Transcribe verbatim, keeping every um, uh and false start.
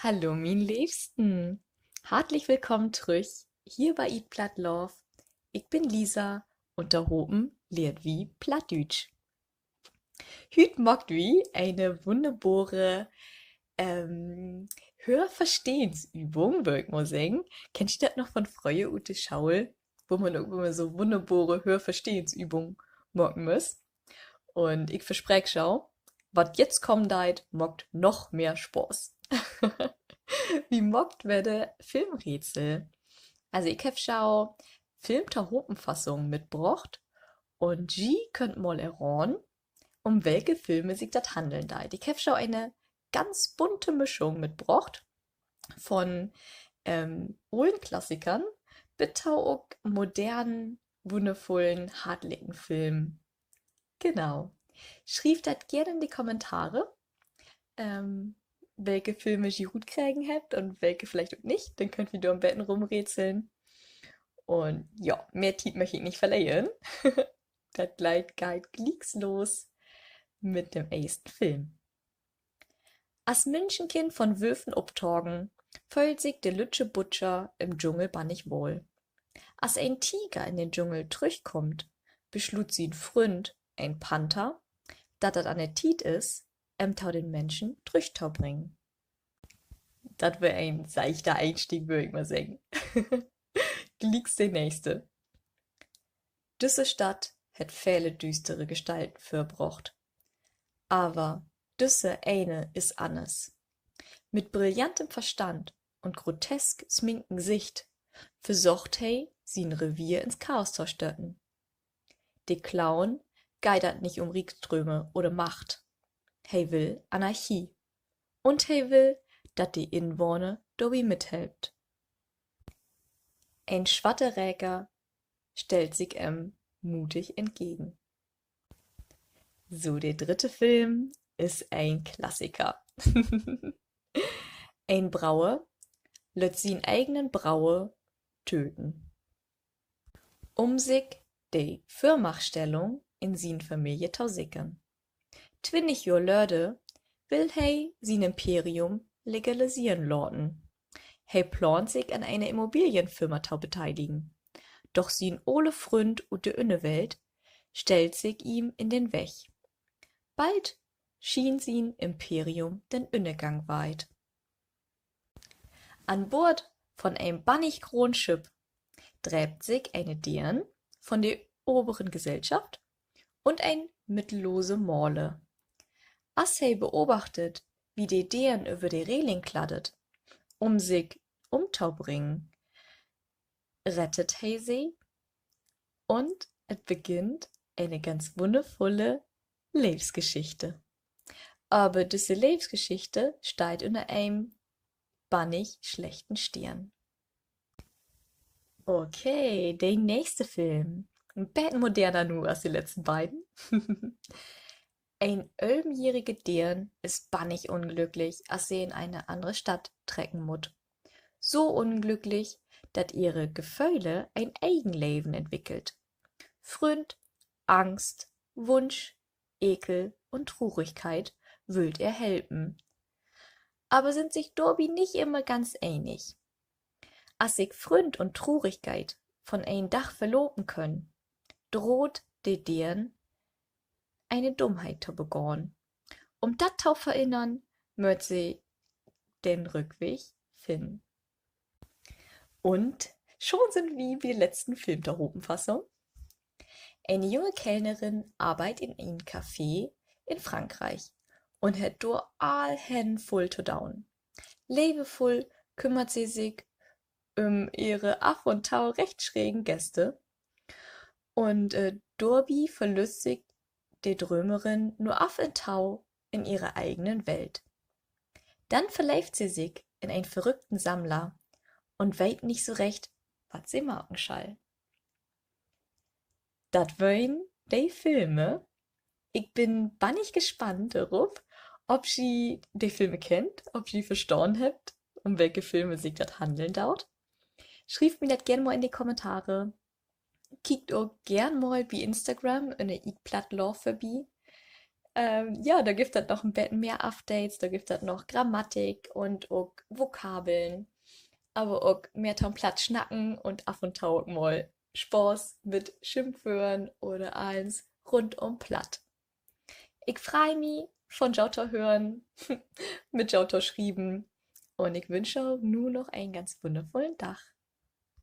Hallo, mien Leevsten. Hartlich willkamen trüch hier bi Eat Platt Love. Ik bün Lisa un tohopen lehrt wi Plattdüütsch. Hüüt maakt wi ene wunnerbore, ähm, Hörverstehensübung, wöör ik mal seggen. Kennt ji dat noch von fröher ut de School, wo man ok ümmer so wunnerbore Hörverstehensübung maken müss? Un ik verspreek jo, wat jetzt kamen deit, maakt noch mehr Spaaß. Wi maakt wedder Filmrätsel. Also, ik heff jo Filmtohopenfassung mitbrocht un ji köönt mal erraden, üm welke Filme sik dat hanneln deit. Ik heff jo ene ganz bunte Mischung mitbrocht. Von, ähm, olen Klassikern bit to ok modernen, wunnervullen, hartlicken Film. Genau. Schrievt dat geern in de Kommentare, ähm, welke Filme ji rutkregen hebbt un welke villicht ok nich. Denn köönt wi dor en beten rumrätseln. Un ja, mehr Tiet möch ik nich verleren. Dat geiht, geiht glieks los mit den eersten Film. As Minschenkind von Wölfen optagen, föhlt sik de lüttje Butscher in'n Dschungel bannig woll. As en Tiger in den Dschungel trüchkummt, besluut sien Fründ, en Panther, dat dat an de Tiet is, em to den Minschen trüchtobringen. Dat weer en seichter Eenstieg, wöör ik mal seggen. Glieks de nächste. Düsse Stadt hett vele düüstere Gestalten vörbrocht. Aver düsse ene is anners. Mit brillantem Verstand un grotesk sminkten Gesicht versöcht he, sien Revier in't Chaos to störten. De Clown geiht dat nich üm Rikdrööm oder Macht. He will Anarchie. Un he will, dat de Inwahners dorbi mithelpt. En swatte Räker stellt sik em mutig entgegen. So, de drüdde Film is en Klassiker. En Broer lett sien egen Broer töten, üm sik de Vörmachtstellung in sien Familie to sikern. Twintig Johr later will he sien Imperium legalisieren laten. He plaant, sik an ene Immobilienfirma to beteidigen. Doch sien ole Fründ ut de Ünnerwelt stellt sik em in den Weg. Bald schient sien Imperium den Ünnergang weiht. An Boord von en bannig groot Schipp dreept sik ene Deern von de oberen Gesellschaft un en mittellose Maler. As he beobachtet, wie de Deern över de Reling kladdert, üm sik ümtobringen, rettet he se un et beginnt ene ganz wunnervulle Leevsgeschichte. Aver düsse Leevsgeschichte steiht ünner en bannig slechten Steern. Okay, de nächste Film. En beten moderner nu as de letzten beiden. En ölvenjährige Deern is bannig unglücklich, as se in ene annere Stadt trecken mutt. So unglücklich, dat ehre Geföhle en egen Leven entwickelt. Fründ, Angst, Wunsch, Ekel un Trurigkeit wüllt ehr helpen, aver sünd sik dorbi nich immer ganz enig. As sik Fründ un Trurigkeit von en Dag verlopen köönt, droht de Deern ene Dummheit to begahn. Üm dat to verhinnern, mööt se den Rückweg finnen. Un schon sünd wi bi de letzten Filmtohopenfassung. Ene junge Kellnerin arbeidt in en Café in Frankriek un hett dor all Hänn vull to doon. Leevvull kümmert se sik üm ehre af un to recht schregen Gäste. Un, äh, dorbi verlüst sik de Drömerin nu af un to in ehre egen Welt. Denn verleevt se sik in en verrückten Sammler un weet nich so recht, wat se maken schall. Dat weren de Filme. Ik bün bannig gespannt dorop, of ji de Filme kennt, of ji verstahn hebbt, üm welke Filme sik dat hanneln doot. Schrievt mi dat geern mal in de Kommentare. Kiekt ok geern mal bi Instagram ünner Eat Platt Love vörbi. Ähm, ja, dor gifft dat noch en beten mehr Updates, dor gifft dat noch Grammatik un ok Vokabeln, aver ok mehr to'n Platt snacken un af un to ok mal Spaaß mit Schimpwöör oder allens rund um Platt. Ik frei mi, von jo to hören, mit jo to schrieven, un ik wünsch jo nu noch en ganz wunnervullen Dag.